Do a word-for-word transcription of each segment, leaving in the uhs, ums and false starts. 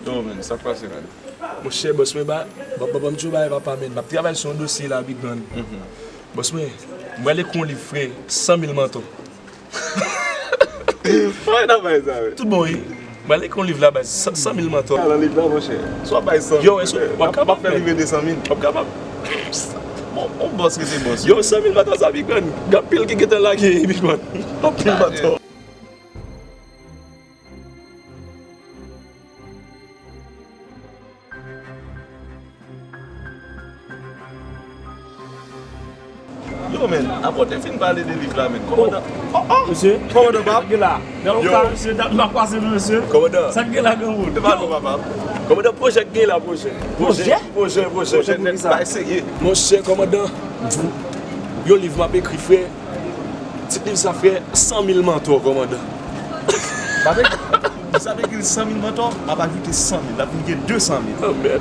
Yo, men, sa k pase, men? Monchè, bòs mwen, ba, ba, ba, ban m di w bagay, papa, men. M ap travay sou yon dosye la, Big Man. Bòs mwen, m pral ekri yon liv, frè, san mil mantò. Mwen nan bay sa, wi. Tout bon, wi. M pral ekri yon liv la, baz, san, san mil mantò. Nan liv la, monchè. Si w ap bay san mil, yo, èske w ap kapab, m ap fè liv de san mil. W ap kapab. Bon, on bòs rete bòs. Yo, san mil mantò sa, Big Man. Gen anpil ki gentan lage, Big Man. Anpil mantò. Yo, men, apre w te fin pale de liv la, men, kòmandan. Oh, oh! Mesye, kòmandan Bab. Sa k gen la? Nan yon ka, mesye, dat m ap pase nou, mesye. Kòmandan. Sa k gen la, granmoun? Se pa nou, papa. Kòmandan, pwojè k gen la, pwojè. Pwojè? Pwojè, pwojè, pwojè. Pwojè pou kisa? Bay serye. Monchè, kòmandan, yon liv m ap ekri, frè. Tit liv sa, frè, san mil mantò, kòmandan. Sa vle, sa vle di san mil mantò, m ap ajoute san mil, l ap vin gen de san mil.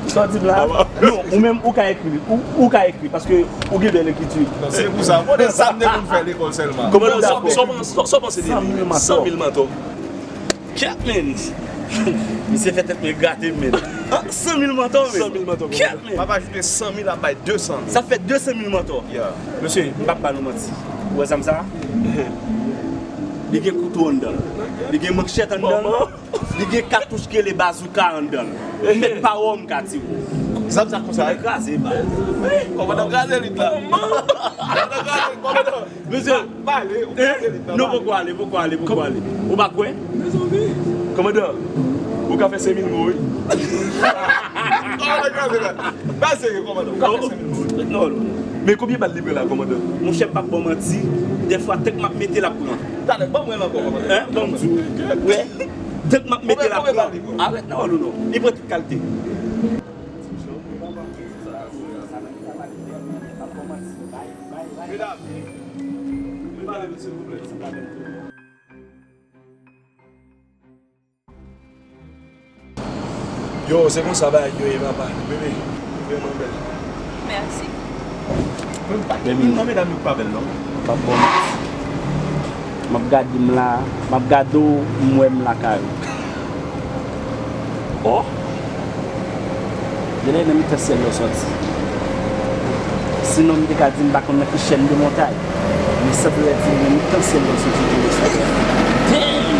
Sa w di m la? Non, ou menm, ou ka ekri, ou, ou ka ekri, paske ou gen bèl ekriti. Se pou sa, mwen, se sa m te konn fè lekòl sèlman. Kòmandan, sa, sa, sa, sa w panse de li? San mil mantò. San mil mantò. Kèt, men! Misye fè tèt mwen grate, men. San mil mantò, men. San mil mantò. Kèt, men! M ap ajoute san mil, ap bay de san mil. Sa fè de san mil mantò. Yeah. Mesye, m p ap ba nou manti. Ou wè zam sa? Li gen kouto anndan l. Li gen manchèt anndan l. Li gen katouch ki rele bazouka anndan l. Mèt pawòl m ka di w. Zam sa konsa, wi. Kraze, ba. Kòmandan kraze lit la. Kòmandan kraze, kòmandan. Mesye, pale, ou kraze lit la. Non, poko ale, poko ale, poko ale. Ou pa kwè? Kòmandan, ou ka fè senk mil mo, wi. Kòmandan kraze la. Bay serye, kòmandan. Ou ka fè senk mil mo, wi. Non, non. Men konbyen bal li pran la, kòmandan? Monchè, m p ap ba w manti. Dèfwa, tank m ap mete l ap pran. Talè, ban m wè l ankò, kòmandan. Hein? Ban m di w. Wè. Tank m ap mete l ap pran. Arèt, non, non, non. Li pran tout kalite. Medam, vin pale nou, silvouplè. Yo, se konsa bagay yo ye, papa. Bebe, ou vrèman bèl. Mèsi. Men m pa gen youn nan medam yo k pa bèl, non. M p ap ba w manti. M ap gade m la, m ap gade w, m wè m lakay ou. Oh! Genlè nan mitan syèl la w sòti. Sinon m te ka di m pa konn nan ki chèn de montay. Men sanble di m nan mitan syèl la w sòti tou mesye. Damn!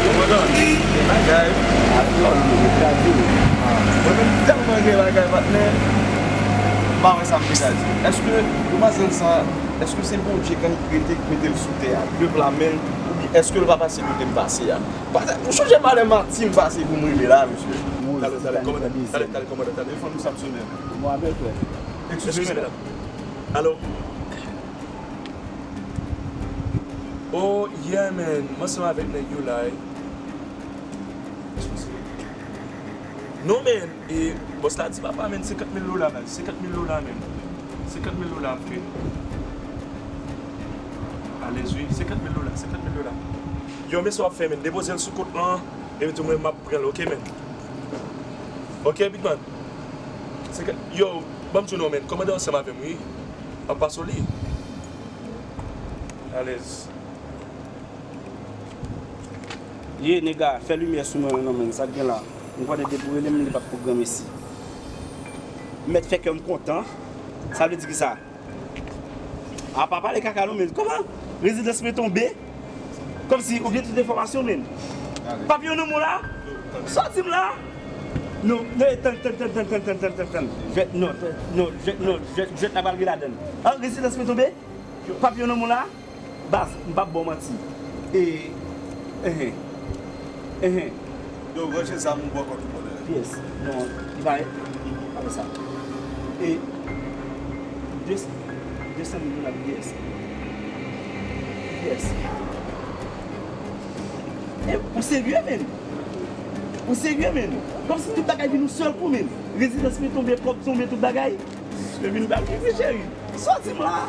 Kòmandan, gen bagay. Ak lòl nou, yo kraze nou. Mwen menm tèlman gen bagay, patnè. M pa wè sa m te ka di. Èske demwazèl sa, èske se Bondye k annik rete k mete l sou tè a, k leve l a men l, oubyen èske l pa pase kote m pase a? Ou chonje malè mati m pase pou m rive la, mesye. Talè, talè, kòmandan, talè, talè, kòmandan, talè. Telefòn m sa m sonnen. Mwen avè frè. Eskize, medam. Alo? Oh, yeah, man. M ansanm avèk nèg yo la, wi. Non, man. E, bòs la di papa, man, senkant mil dola, man. Senkant mil dola, man. Senkant mil dola, frè. Alèz, wi. Senkant mil dola, senkant mil dola. Yo, men sa w ap fè, man. Depoze l sou kont lan, epi tou mwen, m ap pran l, oke, man? Oke, Big Man? Senkant, yo, ban m di w non, man. Kòmandan ansanm avè m, wi. M ap pase w li. Alèz. Ye, nega, fè limyè sou mwen non, man, sa k gen la? M konnen depi w rele m, li p ap pou granmesi. M mèt fè kè m kontan. Sa vle di kisa? A pa pale kaka non, men. Kòman? Rezidans mwen tonbe? Kòmsi ou gen tout enfòmasyon, men. Papye yo nan men w la? Sòti m la! Non, non, tann, tann, tann. Jwèt, non, non, jwèt, non, jwèt, jwèt la pral gen ladann. Ah, rezidans mwen tonbe? Papye yo nan men w la? Baz, m p ap ba w manti. E, enhen. Enhen. Yo, branche zam ou bò kòt ou, brother. Yes. Non, li pa, li pa fè sa. E, de, de san mil dola, yes. Yes. E, ou serye, men? Ou serye, men? Kòmsi tout bagay vin yon sèl kou, men. Rezidans mwen tonbe, kòb tonbe, tout bagay. Mwen vin bal, wi, cheri. Sòti m la.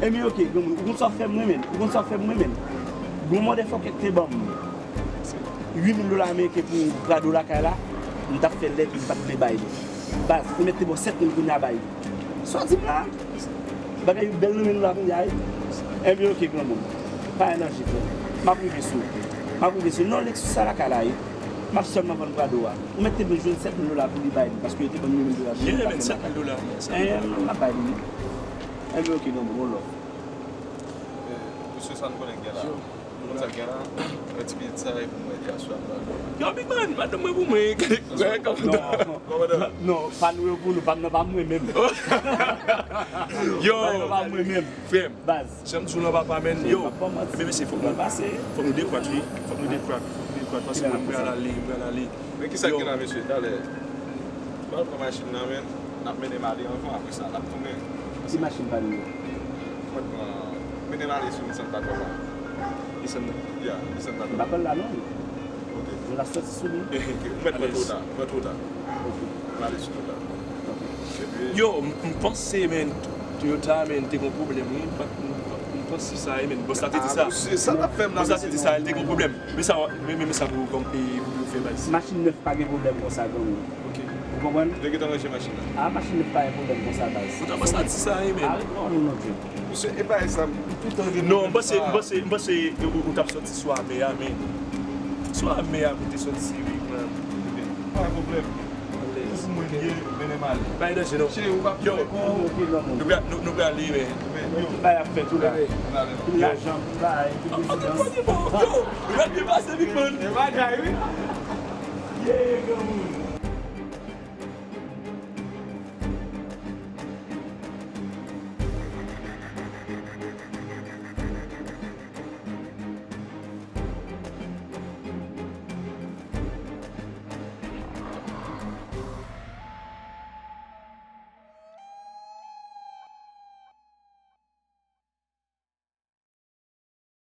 Ebyen, oke, granmoun, ou konn sa w fè m renmen, ou konn sa w fè m renmen. Gon motherfucker k te ban m uit mil dola ameriken pou Prado lakay la, m t ap fè lèt, m pa t vle bay li. Baz, li mèt te ba w sèt mil kounye a bay li. Sòti m la. Bagay yo bèl nan men nou la kounye a, wi. Ebyen, oke, granmoun. Pa nan je, frè. M ap rive sou ou. M ap rive sou ou. Non, Lexus sa lakay la, wi. M ap sèlman vann Prado a. Ou mèt te bezwen sèt mil dola pou li bay li, paske yo te ban m mil dola. Li renmen sèt mil dola. Eh, m ap bay li. Eh, men ok, non, bon, bon, love. Mesye, sa n konnen gen la. Konn sa gen la, yon ti pizza epi mwen di aswè ap pral. Yo, Big Man, madanm mwen pou mwen. Non, non, pa nou yo pou nou, pa m nan, pa mwen menm. Yo, pa mwen menm. Frè m, baz. Jan m di w lan papa, men yo, men mesye, fòk nou pase, fòk nou dekwat, wi. Fòk nou dekwat, fòk nou dekwat, paske mwen pral ale, mwen pral ale. Men kisa k gen la, mesye, talè? M pral pran machin nan, men n ap mennen m ale anvan, apre sa, n ap tounen. Ki machin pa nou yo? Mwen pran, mennen m ale sou Nissan Tacoma. Nissan nan? Ya, Nissan Tacoma. M pa pran la non. Ok. Yo la soti sou li. Ou mèt pran Toyota, pran Toyota. Ok. M ale sou Toyota. Ok. Epi yo, m, m panse, men, Toyota, men, te gon pwoblèm, wi. M pa, m, m panse sa, men, bòs la te di sa. Ah, mesye, sa n ap fè m la, bòs la te di sa, li te gon pwoblèm. Men sa, men, men, men sa pou, pou, pou fè baz. Machin nèf pa gen pwoblèm konsa, granmoun. Ok. Ou konprann? Yo gentan ranje machin nan. Ah, machin nèf pa gen pwoblèm konsa, baz. Poutan, bòs la di sa, wi, men. Ah, non, non, non, Dieu. Mesye, e pa sa, m toutan gen. Non, m panse, m panse, m panse ou, ou t ap soti sou ame a, men. Sou ame a pou te soti, wi, man. Pa gen pwoblèm. Alèz. Se pou mwen li ye, mennen m ale. Pa gen danje, non. Cheri, ou pa pran kò. Yo, nou pral, nou, nou pral li, men. Men, yo. Bay ap fèt ou la. Tout lajan, tout bagay, tout rezidans. Yo, nou pral byen pase, Big Man. E bagay, wi. Yeah, granmoun.